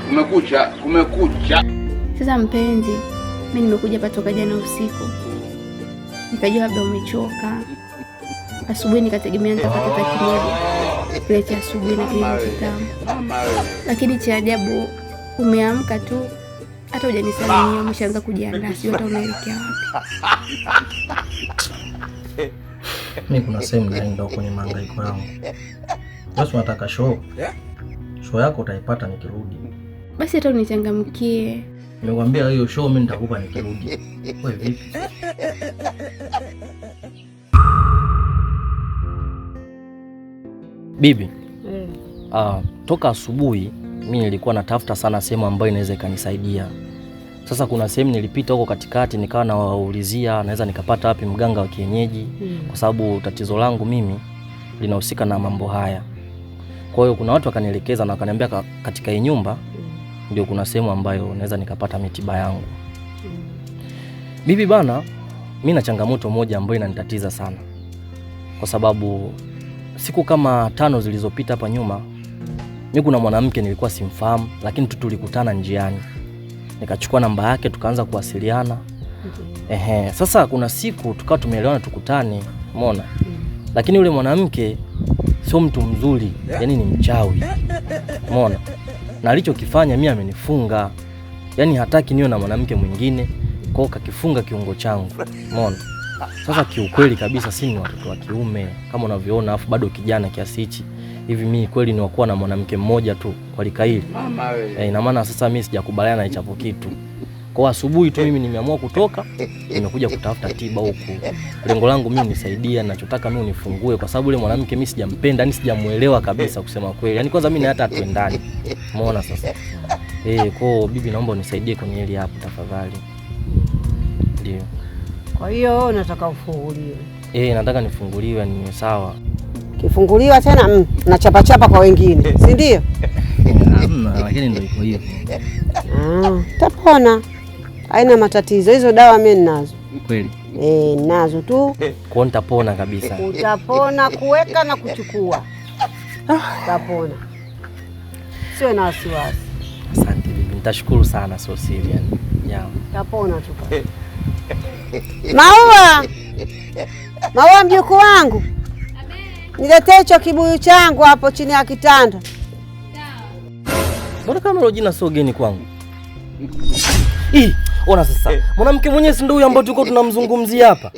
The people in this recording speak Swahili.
Kumekucha, kumekucha. Sasa mpenzi, mi nimekuja hapa toka jana usiku, nikajua labda umechoka. Asubuhi nikategemea nitapata hata kimoja kile cha asubuhi na kile kitamu, lakini cha ajabu umeamka tu hata hujanisalimia, umeshaanza kujiandaa, sijui hata unaelekea wapi. Mi kuna sehemu naenda kwenye mahangaiko yangu. Basi unataka show? Show yako utaipata nikirudi. Basi hata unichangamkie. Nimekwambia hiyo show mimi nitakupa nikirudi. Wewe vipi? Bibi, toka asubuhi mi nilikuwa natafuta sana sehemu ambayo inaweza ikanisaidia. Sasa kuna sehemu nilipita huko katikati, nikawa nawaulizia naweza nikapata wapi mganga wa kienyeji, kwa sababu tatizo langu mimi linahusika na mambo haya. Kwa hiyo kuna watu wakanielekeza na wakaniambia katika hii nyumba ndio kuna sehemu ambayo naweza nikapata mitiba yangu. Bibi bana, mi na changamoto moja ambayo inanitatiza sana, kwa sababu siku kama 5 zilizopita hapa nyuma, mi kuna mwanamke nilikuwa simfahamu, lakini tu tulikutana njiani, nikachukua namba yake tukaanza kuwasiliana. Ehe, sasa kuna siku tukawa tumeelewana tukutane, umeona? Lakini yule mwanamke sio mtu mzuri, yani ni mchawi, umeona? Na alichokifanya mimi amenifunga, yani hataki niwe na mwanamke mwingine, kwa hiyo kakifunga kiungo changu, umeona? Sasa kiukweli kabisa si ni watoto wa kiume kama unavyoona, afu bado kijana kiasi hichi hivi, mimi kweli ni wakuwa na mwanamke mmoja tu kwa lika hili? Ina maana sasa mimi sijakubaliana na hicho kitu. Kwa asubuhi tu mimi nimeamua kutoka, nimekuja kutafuta tiba huku. Lengo langu mimi unisaidie, ninachotaka mimi unifungue, kwa sababu yule mwanamke mimi sijampenda, yani sijamuelewa kabisa kusema kweli. Yani kwanza mimi na hata hatuendani. Umeona sasa? Kwa bibi naomba unisaidie kwenye hili hapo tafadhali. Ndio. Kwa hiyo wewe unataka ufunguliwe? Nataka nifunguliwe, ni sawa. Kifunguliwa tena na chapa chapa kwa wengine, si ndio? Hamna, lakini ndio iko hivyo. Utapona. Haina matatizo. Hizo dawa mimi ninazo. Kweli? Nazo tu. Kwa nitapona kabisa. Utapona kuweka na kuchukua. Utapona. Sio na wasiwasi. Asante bibi, nitashukuru sana, sio siri yani. Yeah. Utapona tu. Maua. Maua mjukuu wangu. Niletee hicho kibuyu changu hapo chini ya kitanda. Mbona kama hilo jina sio geni kwangu? Ona sasa, mwanamke mwenyewe si ndio huyu ambaye tulikuwa tunamzungumzia hapa?